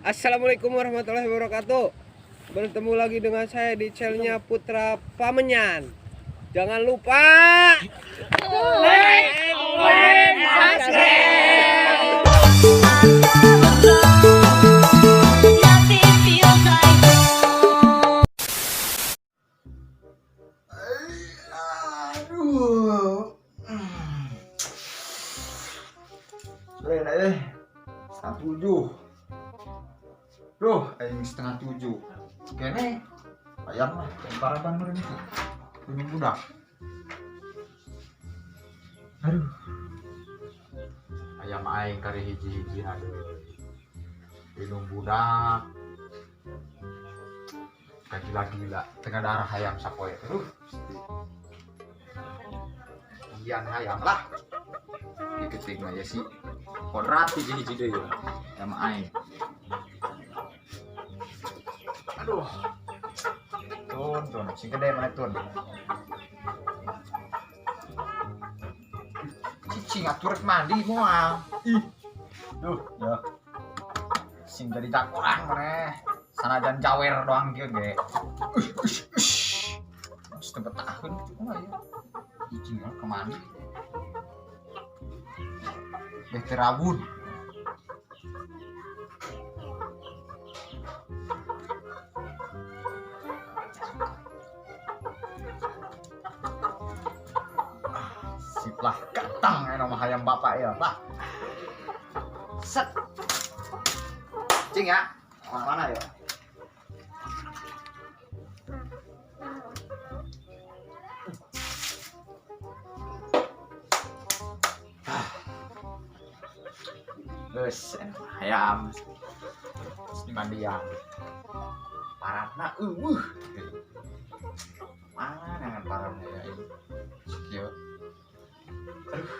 Assalamualaikum warahmatullahi wabarakatuh. Bertemu lagi dengan saya di channelnya Putra Pamenyan. Jangan lupa like, comment, subscribe. Nothing feels like home. Aduh. Sore deh. 6.30. Duh, aing 6.30. Kene ayam lah, paraban meureun itu. Ini budak. Aduh. Ayam aing kari hiji-hiji, aduh. Minum budak. Gila-gila, tengah darah hayam sapoe. Aduh. Gian hayam lah. Diketik mah ya si kodrat hiji-hiji deui ya. Ayam aing. Aduh. Tun, tun, sing gede mana tun? Cicing atuh rek mandi moal. Ih. Duh, ya. Sing jadi jagoan maneh. Sanajan jawer doang kieu ge. Ush, ush, ush. Geus teu betaheun kitu mah ya. Cicing ke mandi. Beh teu rabun. Sip lah, gatang ya nama hayam bapak ya lah. Set. Cing ya, mana ya? Geus, hayam. Geus dimandian. Parana eueuh. Mana dengan parana ya ini? Kieu. Aduh.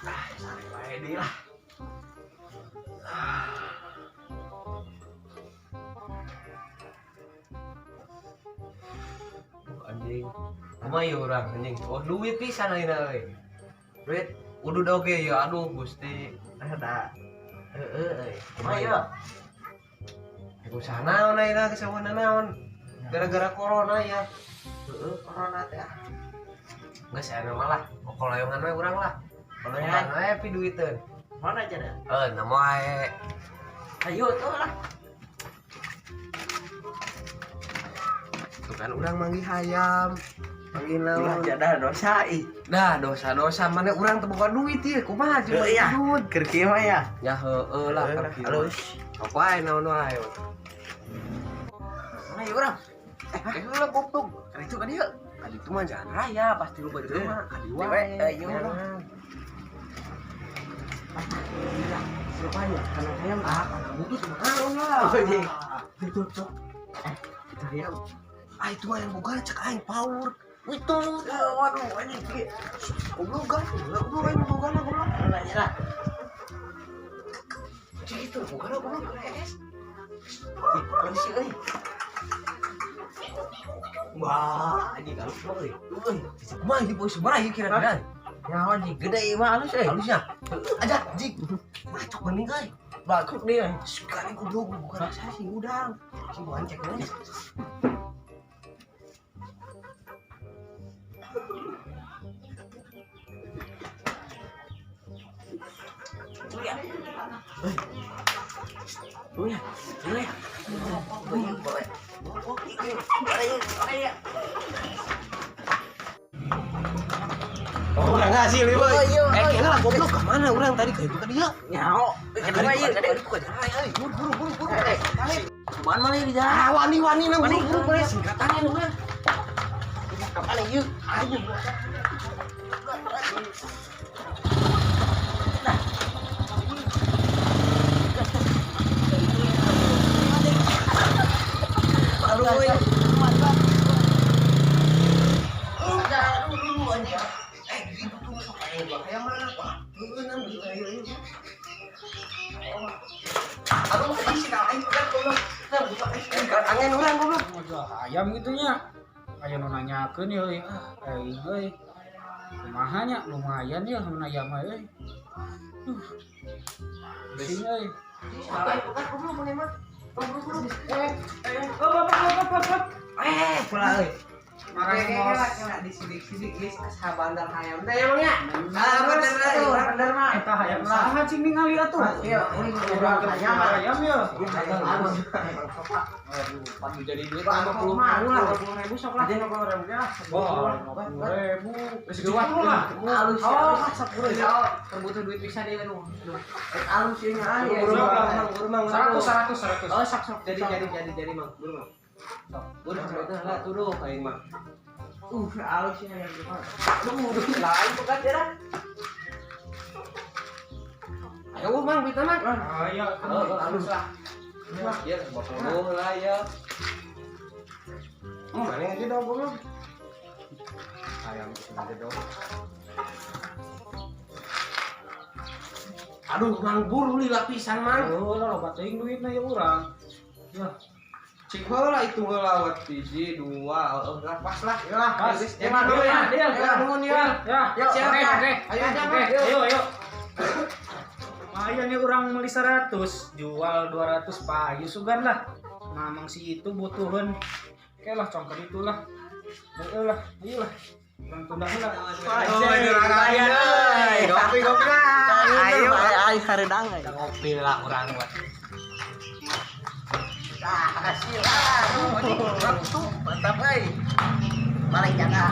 Ah, sare wae deui lah. Ah. Anjing. Kumaha ieu urang anjing? Oh, duit pisan ayeuna euy. Duit udud oge ya, aduh Gusti. Ada. Heeh euy. Kumaha ieu? Usaha naon ayeuna geus naon? Gara-gara corona ya. Heeh, corona teh. Ah. Geus aya mah lah, koloyongan we urang lah. Koloyongan we pi duiteun. Mana aja dah? Eh, namo ae. Ayo tuh lah. Tuh kan urang manggih hayam. Manggih Ulah naon. jadah dosa ih. Dah dosa-dosa mana urang teu boga duit ieu, kumaha cuma Heuh ya. duit. Keur kieu mah ya. Ya heueuh lah keur kieu. Halus. Apa ae naon wae. Mana ieu urang? Eh, heula goblok. Kan itu kan ieu. Kali itu mah jalan raya pasti lu baju mah kali wae. Eh, iya urang. Iya, rupanya karena hayam ah, karena butut naon lah. Oh, iya. Tuh tuh. Eh, itu hayam. Ah, itu mah yang boga cek aing power. Itu, waduh, anjing. Goblok kan? Goblok aing boga lah goblok. Lah ya lah. Cek itu boga lah goblok es. Ih, polisi euy. Wah, anjing halus banget euy. Euy, kumaha ieu bos sabaraha ieu kira-kira? Ya anjing gede ieu mah halus euy. Halusnya. Aja, anjing. Bacok bening euy. Bakuk dia. Sekali goblok bukan saya sih udang. Si buan cek euy. Tuh ya. Tuh ya. Tuh ya. Oh, urang ngasih li, boy. Oh, iya, Eh, oh, kira lah goblok ke mana urang tadi kayak itu tadi ya? Nyao. Kedua ieu, Kadi buka jalan raya euy. Buru buru buru buru. Kumaha mana di jalan? Ah, wani wani nang Wani. buru buru singkatannya urang. Kapan ieu? Ayo. Aduh, euy. Eh, gitu tuh sok aya bahaya mana? Wah, heueuh nang ieu. Aduh, isi ka aing kan goblok. Nah, buka aing angin urang goblok. Jual ayam gitu nya. Aya nu nanyakeun ya euy, ah aing euy. Kumaha nya lumayan ya mun ayam mah euy. Pusing euy. Salah bukan goblok maneh mah. Buru-buru. Oh, bapak. Pola euy. Marah di sidik-sidik geus asa bandar hayam teh emang nya. Ah, bener bener mah. Eta hayam saha cing ningali atuh. Iya, ini Urang hayam hayam ya. Aduh, padu jadi duit 50 mah lah, 50.000 sok lah. 50.000 ya. Wah, 50.000. Geus Duit lah. Alus ya. Oh, 10 ya. Terbutuh duit bisa deh aduh. Alus ya nya. Buru mang, buru mang. 100 100 100. Oh, sok sok jadi mang, buru mang. Sok, buru itu lah tuduh aing mah. Alus ya. Aduh, lain tuh kan dia. Ayo mang, duitna mang. Ayo, halus lah. Ya, 50 lah ya. Mana aja dong belum. Ayam aja dong. Aduh, mang buru lila pisan mang. Oh, loba teuing duitna ya urang. Ya. Cik heula itu heula wat hiji dua, lah pas lah. Lah, Pas. Ya, nuhun ya. Ya, nuhun ya. Ya. Siap, Oke, ya. oke. Ayo, Oke, ayo. ayo, ayo. Lumayan ya orang beli 100, jual 200 payu sugan lah. Mamang si itu butuhan. Oke lah, congkel itulah. Ayo lah, ayo lah. Orang tunda heula. Kopi kopi lah. Ayo, ayo hareudang euy. Ngopi lah urang mah. Ah, hasil ah. Tuh, mantap euy. Balik jaga.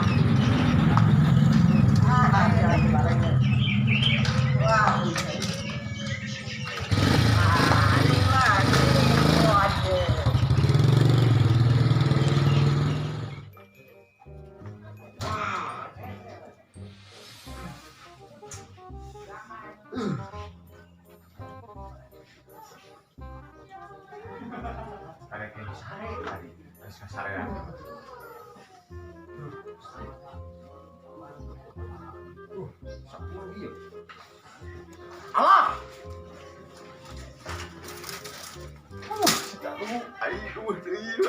Ah, balik. Wah, Sare tadi, terus sare. 10 ieu. Alah. Ayo,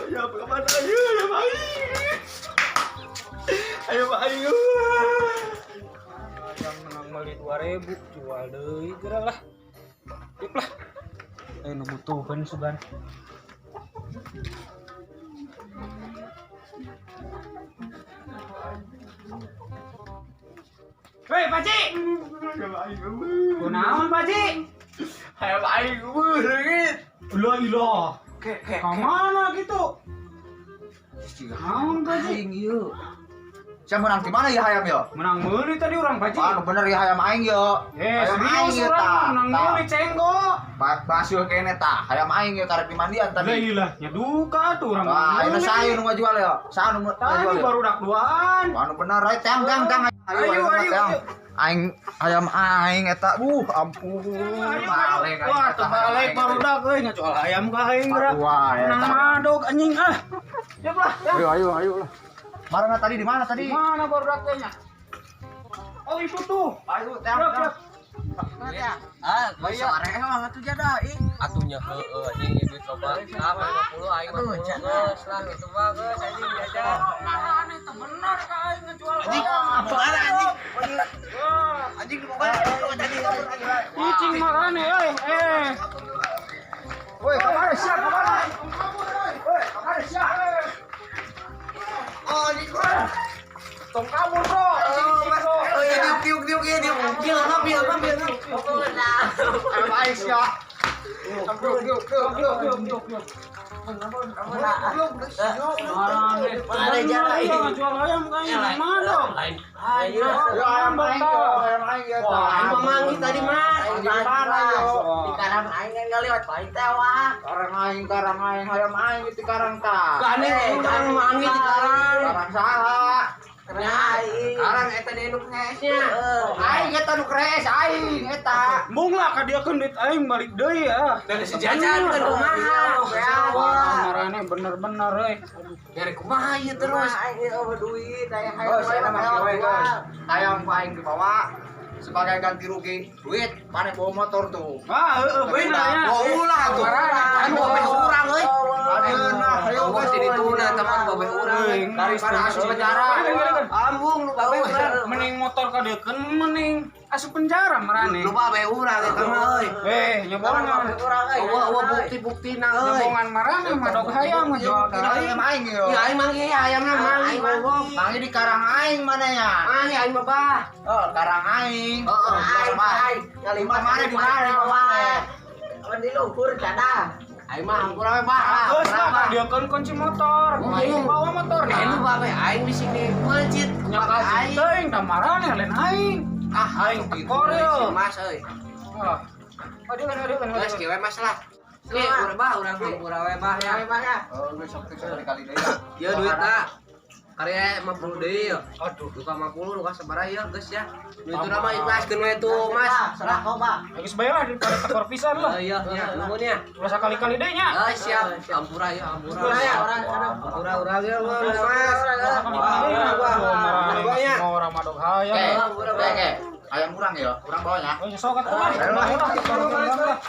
ayo, kemana? Ayo, ayo, ayo, ayo. Yang menang beli 2.000 jual deui geura lah. Tip lah. Nu butuheun sugan. Hei, Paci. Kunaon, Paci? Hayam aing leungit. Ulah ilah. Ke ke. Ka mana gitu? Naon, Paci? Aing ieu. Siapa menang di mana ya hayam ya? Menang meuli tadi urang, Paci. Anu bener ya hayam aing ya. Eh, Hayam aing serius ya urang tah. menang meuli cenggo. Basuh kene tah, hayam aing ya karek dimandian Lah tadi. ilah, nya duka tuh urang. Wah, menang ini meuli. saya nu ngajual ya. Saya nu Tadi ngajual ya. baru dak duaan. Anu bener ayo tang tang tang. Ayo, ayo, ayo. Aing hayam aing eta ampun. Balik, wah, terbalik baru dak euy ngajual ayam ka aing geura. Wah, eta. Menang madog anjing ah. Siap lah. Ayo ayo ayo lah. Marana tadi di mana tadi? Mana baru dak teh nya? Oh, itu tuh. Ayo tang tang. Ah, sare emang atuh jada ih. Atunya heueuh anjing duit loba. Ah, 50 aing 50 geus lah kitu mah geus anjing jajan. Marane teu bener ka aing ngajual. Anjing, mana anjing? Anjing dibawa tadi kabur anjing. Cicing marane euy. Eh. Woi, kamana sia kamana? Woi, kamana sia? Oh, anjing. Tong kabur, bro. Oh, iya diuk diuk diuk diuk. Diuk ngambil ngambil. Hayam aing sia. Diuk diuk diuk diuk. Diuk, diuk. Marane jada Iya, ih. ngajual ayam ka aing mana? Lain. Ayo. Ya hayam aing ya, hayam aing ya tah. Aing mah manggih tadi mah. Di mana yo? Di karang aing kan ngaliwat paling teh wah. Karang aing, hayam aing di karang tah. Gane urang manggih di karang. Karang saha? Aing. Karang eta di nu keesnya. Aing eta nu kres aing eta. Mung lah ka dia duit aing balik deui ah. Dari si jajan kan kumaha. Wah, marane bener-bener euy. Dari kumaha ieu terus. Aing eueuh duit aya Oh, saya mah kieu guys. Hayam ku aing dibawa sebagai ganti rugi duit maneh bawa motor tuh. Ah, heueuh bener ya. Bawa ulah tuh. Anu babeh urang euy. Ayeuna hayo Ayo geus di dituna teman babeh urang. daripada asup penjara. Ambung nu babeh urang. Mending motor ka dieu mending Asup penjara marane. Lupa bae urang eta mah euy. Eh, nyobonan. Eueuh bukti-buktina euy. Nyobonan marane madog hayam jual ka aing. Ayam aing yo. Ya aing manggih ayamna manggih goblok. Manggih di karang aing mana ya? Manggih aing mah bah. Oh, karang aing. Heeh, aing. Ngalimpah mana di mana mana? Awan di luhur cada. Aing mah hampura we bah. Geus lah, diekeun kunci motor. Aing bawa motor. Aing mah bae aing di sini melcit. Nyaka aing. teuing da marane lain aing. Ah, Aing tekor yo. Si Mas euy. Ah. Aduh, aduh, aduh. Geus kieu we Mas lah. Nih, urang bah urang hampura we bah ya. Oh, besok sekali-kali deui lah. Ieu duitna. Karya 50 deui yo. Aduh. Duka 50 duka sabaraha ieu geus ya. Nu itu nama ikhlaskeun we tuh Mas. Serah kau bah. Geus bae lah daripada tekor pisan lah. Iya, iya, nuhun ya. Ulah sakali-kali deui nya. Ah, siap. Ampura ya, ampura. Ya, orang Ampura urang ya, Mas. Sakali-kali deui. Mau orang madog hayam. Oke, oke. Ayam kurang ya, kurang bawahnya. Oh, sok atuh lah. Lah, lah.